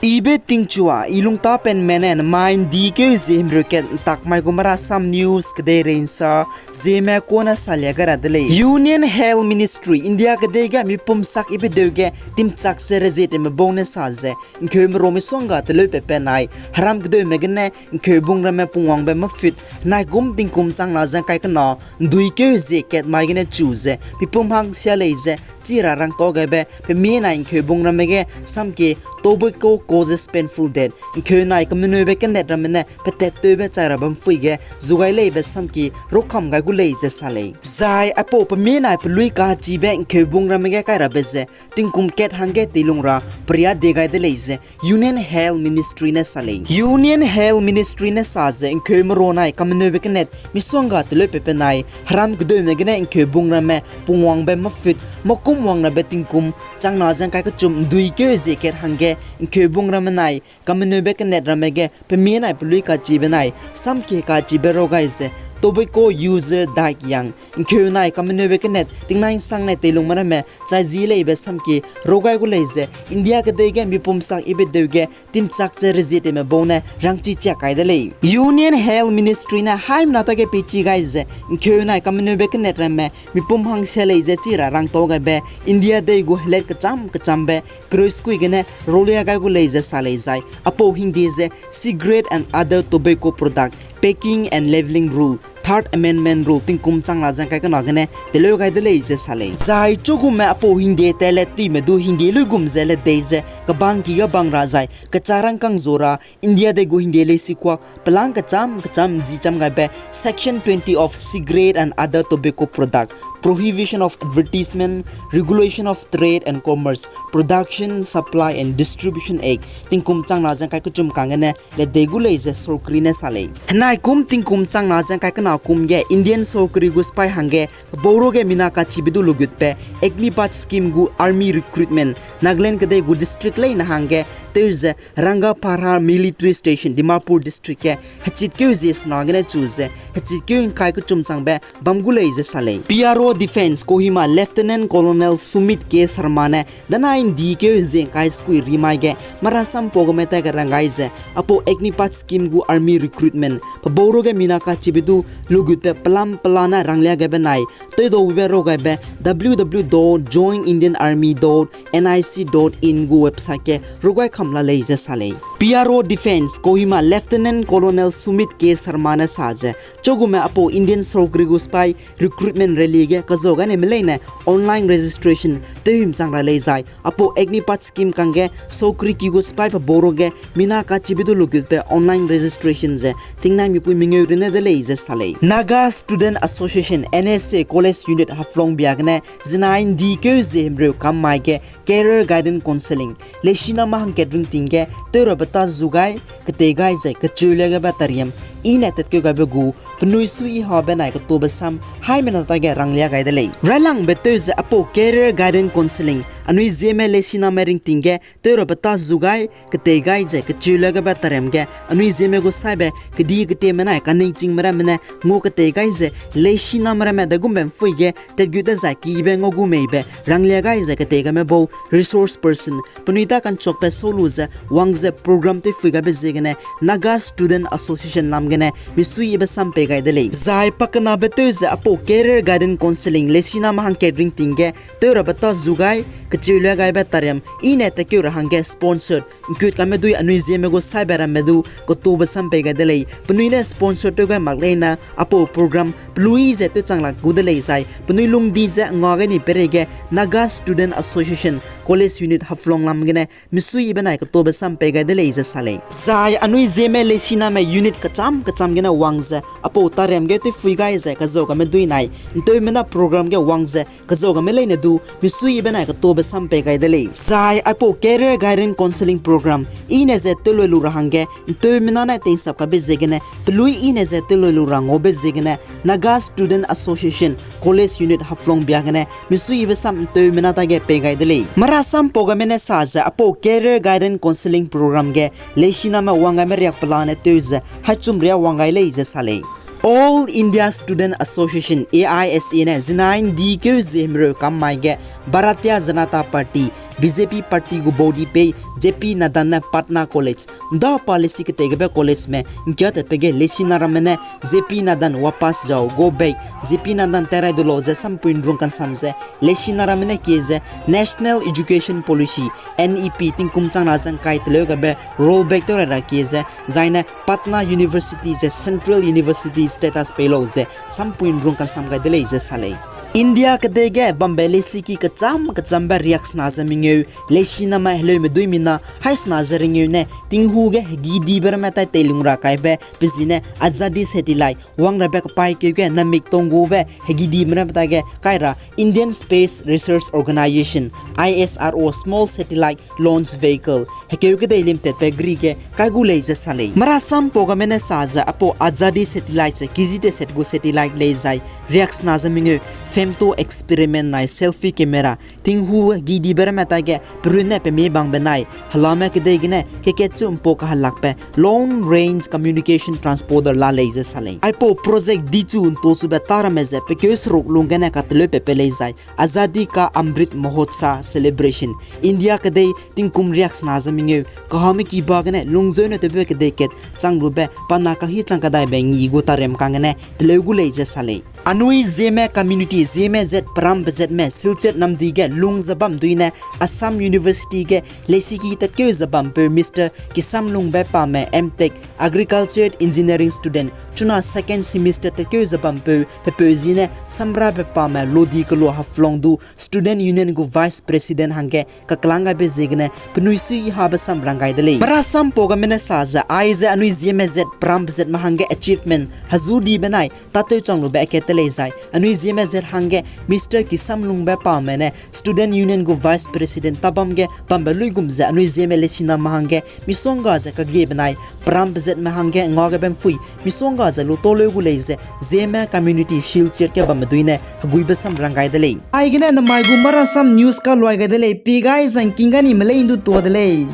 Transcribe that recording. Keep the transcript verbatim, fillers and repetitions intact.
Ibe tingchua, i lungtapenme ne nemai ’ndi keu zie himreu kat ’ntak mai gu Marasam News kedeirei ’nsa zieme kune salia gai ra de lei. Union Health Ministry, India kedei ge mipum sak ibe deu ge timchak ze rezieteme bau ne sa ze, ’ngkeu merua misongga teleupepe nai, heram kedeume gene ’ngkeu bung ramme pungwangbe mafut, nai kum tingkum changna ze ’ngkai kena, ’ndui keu zie kat mai gene chu ze, mipum hang sia lei ze, chi ra rangtau gaibe, pemie nai ’ngkeu bung ramme ge samkie tobacco causes painful death, ’ngkeu nai kameneube kenet ramme ne petat tewbe chai ra bam pui ge, zugai leibe samkie rokam gai gu lei ze sa lei. Zai aipau pemie nai pelui kachibe ’ngkeu bung ramme ge kai rabe ze, tingkum kat hangge teilung ra peria de gai de lei ze, Union Health Ministry ne sa lei. Union Health Ministry ne sa ze ’ngkeu merua nai kameneube kenet misongga teleupepe nai, heram kedeume gene ’ngkeu bung ramme pungwangbe mafut, makum wang rabe tingkum, changna ze ’ngkai kechum ’ndui keu zie kat hangge, ’ngkeu bung ramme nai, kameneube kenet ramme ge, pemie nai pelui kachibe nai, samkie kachibe rau gai ze, tobacco user died yang, ’ngkeu nai kameneube kenet, tingnai ’nsang ne teilungme ramme, chai zi leibe samkie rau gai gu lei ze, India kedei ge mipum sak ibe deu ge, timchak ze rezieteme bau ne rangchi chiak kai de lei. Union Health Ministry ne haimena tage peichi gai ze, ’ngkeu nai kameneube kenet ramme, mipum hang sia lei ze chi ra rangtau gaibe, India dei gu helat kecham kechambe, kereu skui gene rolia gai gu lei ze sa lei zai, aipau hingde ze cigarette and other tobacco product, packing and labelling rule, Third Amendment rule tingkum changna ze ’ngkai kena gene teleu gai de lei ze sa lei. Zai chugume aipau hingde tele time du hingde luigum ze le dei ze, kebang ki ge bang ra zai, kecharangkang zu ra, India dei gu hingde leisikuak, pelang kecham kecham zi cham gaibe, Section twenty of Cigarette and Other Tobacco Product, Prohibition of Advertisement, Regulation of Trade and Commerce, Production, Supply and Distribution Act, tingkum changna ze ’ngkai kechum kang gene, le dei gu lei ze sorkari ne sa lei. Henai kum tingkum changna ze ’ngkai kena kum ge Indian sorkari gu sipai hangge, pebau ruage mina kachibe du lugutbe, Agnipath scheme gu army recruitment, Nagaland kedei gu district leine hangge, tew ze Rangapahra Military Station, Dimapur District ge, hechitkeu zie sena gene chu ze, hechitkeu ’ngkai kechum changbe, bam gu lei ze sa lei. P R O Defence Kohima Lieutenant Colonel Sumit K Sharma ne, danai ’ndi keu zie ’ngkai skui rimai ge, marasam pau geme ta ge rang gai ze, aipau Agnipath scheme gu army recruitment, pebau ruage mina kachibe du, lugutbe pelam pelane ranglia gaibe nai, tewdau wibe rau gaibe, W W W dot join Indian Army dot N I C dot in gu website ge, rugai kam la lei ze sa lei. P R O Defence Kohima Lieutenant Colonel Sumit K Sharma ne sa ze, chugume aipau Indian sorkari gu sipai recruitment rally ge kazau gane me leine online registration tewhim chang ra lei zai, aipau Agnipath scheme kangge sorkari ki gu sipai pebau ruage mina kachibe du lugutbe online registration ze tingnai mipui mengeu rune de lei ze sa lei. Naga Student Association, N S A, College Unit Haflong bia gene, zinai ’ndi keu zie himreu kam mai ge, Career Guidance Counselling, leisiname hangkat ringting ge, tew rabe ta zu gai, ketei gai zai, kecheu le gaibe tariam, i ne tatkeu gaibe gu, penui sui i habe nai ketobe sam, haimena ta ge ranglia gai de lei. Railangbe tew ze aipau Career Guidance Counselling, anui zieme leisiname ringting ge, tew rabe ta zu gai, ketei gai zai, kecheu le gaibe tariam ge, anui zieme gu saibe, kedi ketieme nai, kaningchingme ramme ne, ngau ketei gai ze, leisiname ramme daigumbe ’mpui ge, tatgut dezai kibe ngau gu meibe, ranglia gai ze, ketei gaime bau, resource person, penui ta kanchokbe sâu lu ze, wang ze program tewphui gaibe ziegene, Naga Student Association lam gene, misui ibe sam pei gai de lei. Zai pakenabe tew ze aipau Career Guidance Counselling, leisiname hangkat ringting ge, tew rabe ta zu gai, kecheu le gaibe tariam, i ne tatkeu ra hangge sponsored, ’ngkut kame dui anui zieme gu saibe ramme du, ketobe sam pei gai de lei, penui ne sponsor tew gai mak leine, aipau program, pelui ze tew chang lak gu de lei zai, penui lungdi ze nga gai ni pereige, Naga Student Association, College Unit Haflong lam gene, misui ibe nai ketobe sam pei gai de lei ze sa lei. Zai anui zieme leisiname unit kecham kecham gene wang ze, aipau tariam ge tewphui gai ze, kazau game dui nai, ’nteumena program ge wang ze, kazau game leine du, misui ibe nai ketobe sam pei gai de lei. Zai aipau Career Guidance Counselling Program, i ne ze tewloi lu ra hangge, ’nteumena nai tei'nsap kabe ziegene, pelui i ne ze tewloi lu ra ngaube ziegene, Naga Student Association, College Unit Haflong bia gene, misui ibe sam ’nteumena ta ge pei gai de lei. Marasam pau game ne sa ze aipau Career Guidance Counselling Program ge, leisiname wang gaime riak pelane tew ze, haichum ria wang gai lei ze sa lei. All India Student Association, A I S A ne zinai ’ndi keu zie himreu kam mai ge Bharatiya Janata Party, B J P party gu body pei J P Nadda ne Patna College, ’nda pa leisi ketei gebe collegeme ’ngkiatatbe ge leisina ramme ne J P Nadda wapas jao, go back, J P Nadda teirai du lau ze sampui ’nrung kansam ze leisina ramme ne kie ze National Education Policy, N E P, tingkum chang na ze ’ngkai teleu gebe rollback tew rai ra kie ze, zaine Patna University ze Central University status pei lau ze sampui ’nrung kansam gai de lei ze sa lei. India kedei ge bambe leisiki kechâm kechâmbe riaksena ze mengeu, leisiname heleume duî mina haî sena ze rengeu ne tinghu ge hegidibe ramme tai teilung ra kaibe pe zi ne Azadi Satellite wang rabe kepaîkeu ge namik tonggube hegidibe ramme tai ge kai ra Indian Space Research Organisation, I S R O, Small Satellite Launch Vehicle, hekeu kedei limtatbe gri ge kai gu lei ze sa lei. Marasam pau game ne sa ze aipau Azadi Satellite ze kiji teset gu satellite lei zai riaksena ze mengeu femto experiment nai selfie camera, tinghu hegidibe ramme tai ge perun ne pemie bangbe nai, helame kedei gene kekatchu ’mpau kahelakbe long range communication transponder la lei ze sa lei. Aipau project dichu ’ntochube tâ ramme ze pekeu seruk lung gene kateleu pe pe lei zai Azadi Ka Amrit Mahotsav celebration, India kedei tingkum riaksena ze mengeu, kahame kiba gene lungzeu ne tewbe kedei kat chang lube pa na kahî chang kadaibe ngi gu tarem kang gene teleu gu lei ze sa lei. Anui Zeme community, Zeme zat peram pezatme Silchar namdi ge lung ze bam dui ne Assam University ge leisiki tatkeu ze bampeu Mister Kisamlungbe Pame, M Tech, Agriculture Engineering student, chuna second semester tatkeu ze bampeu, pepeu zi ne Samrabe Pame, Lodi Kelua Haflong du Student Union gu Vice President hangge kaklang gaibe ziegene penui sui habe sam rang gai de lei. Marasam pau game ne sa ze aize anui Zeme zat peram pezatme hangge achievement hezu dibe nai tâtew chang lube akat te lei zai anui Zeme zat hangge Mister Kisamlungbe Pame ne Student Union gu Vice President tabam ge bambe luigum ze anui Zeme leisiname hangge misongga ze kagiebe nai peram pezatme hangge ngagebe ’mpui misongga ze lu tâ leu gu lei ze Zeme community Silchar ge bambe dui ne heguibe sam rang gai de lei. Aigene namai gu Marasam News kaluai gai de lei, pi gai zangking ga ni me lei ’ndu tuâ de lei.